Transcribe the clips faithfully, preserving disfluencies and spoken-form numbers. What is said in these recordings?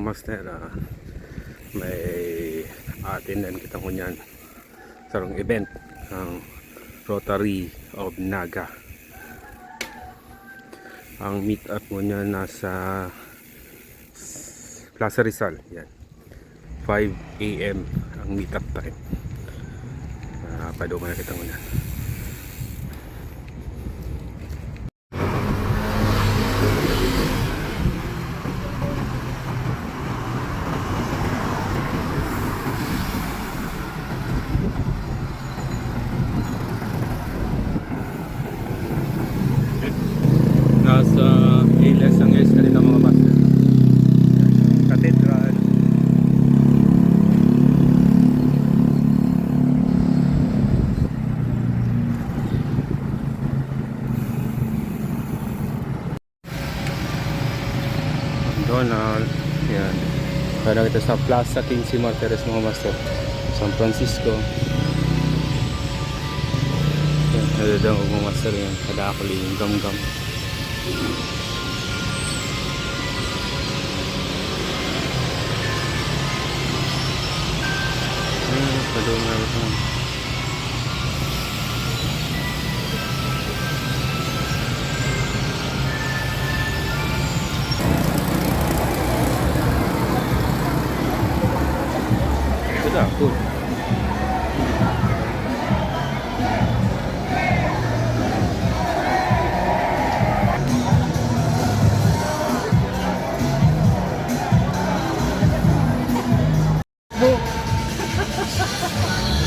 Master, ah, may attendan kita ngunyan sarong event ng Rotary of Naga. Ang meet up ngunyan nasa Plaza Rizal. Yan. Five A M ang meet up time. Ah, paduma na kita ngunyan. Nasa Iles ang S L, mga master. Cathedral. Donald. Yan. Kaya kita sa Plaza Quince Martires, mga master. San Francisco. Yan. Nadadangog, mga master, yan. Kadakol yung gamgam. Yan, padungan ito. Ito na, cool.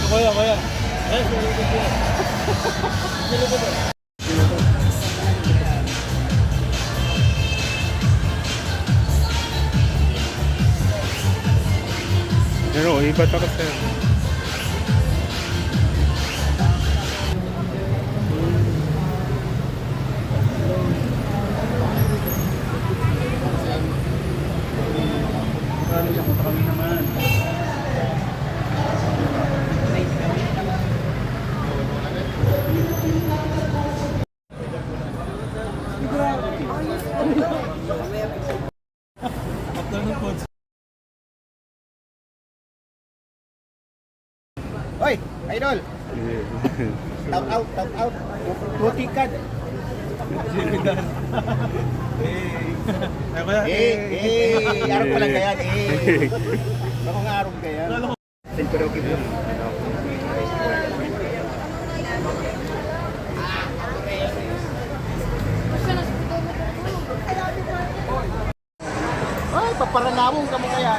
Kuya, kuya. Ay, sa likod, kuya. Sa likod, eh. Pero iba to kasi. Oy, idol. Top out, top out. Puti ka. Eh, eh, arog pala kaya, eh. Ako nga arog kaya. Ay, paparanawon ka mo kaya.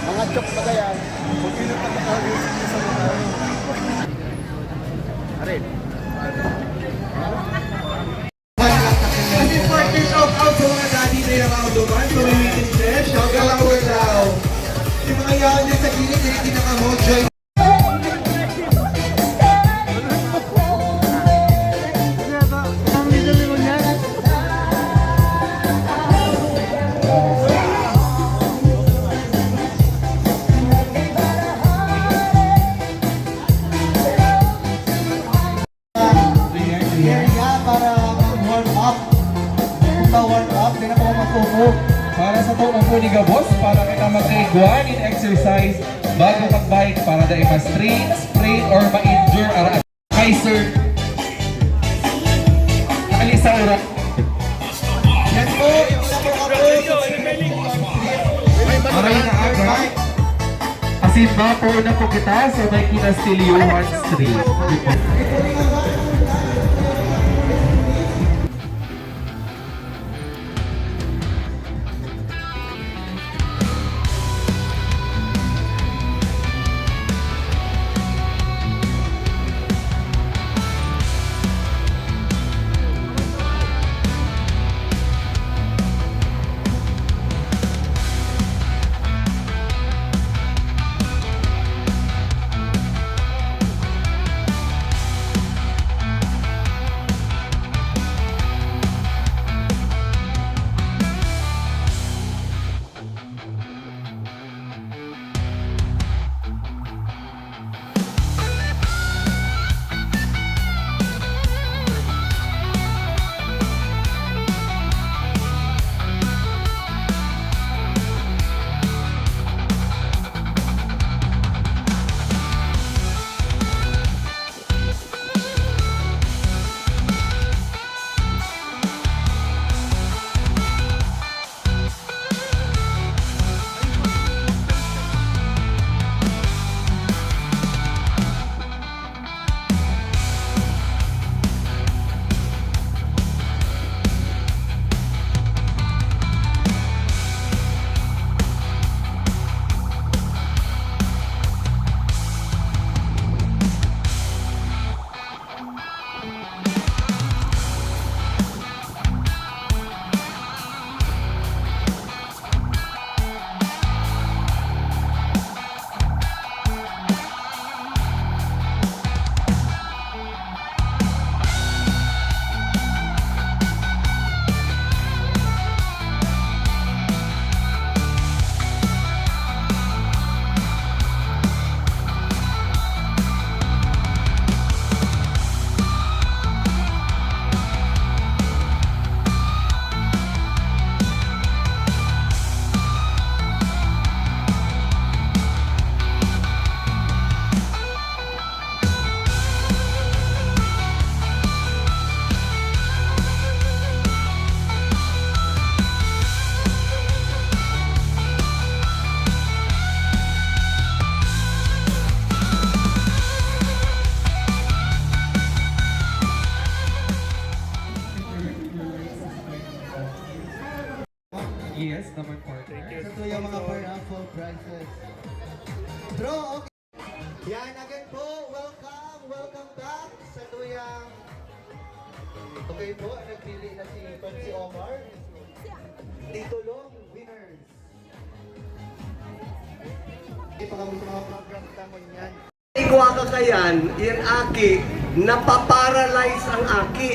Mga chok na kaya. Arin. Happy birthday, shout out sa mga daddy na yung mga duman, sa mga waiting chef, shout out sa mga tao. Yung mga yaon dyan sa gilid, hindi na kamo, join. Area para mag-warm up. Kung warm up, di na po mag-upo. Para sa itong upo ni Gabos, para kita magkaigwa in exercise bago mag-bike para dai ma-strain, sprain, or ma-injure. Ara, hi, sir. Alisaura. Yan po, isa po ako. Aray na aga. Asin ba po na po kita sa may Kinastilyohan Street. Yes naman, partner. Sa tuyang mga raffle prizes. Draw, okay. Yan, again po, welcome, welcome back sa tuyang... Okay po, nagpili na si Tonsy Omar. Titulong winners. Ipakabot sa mga program naman yan. Igwa ka kayan, yan aki, napaparalyze ang aki.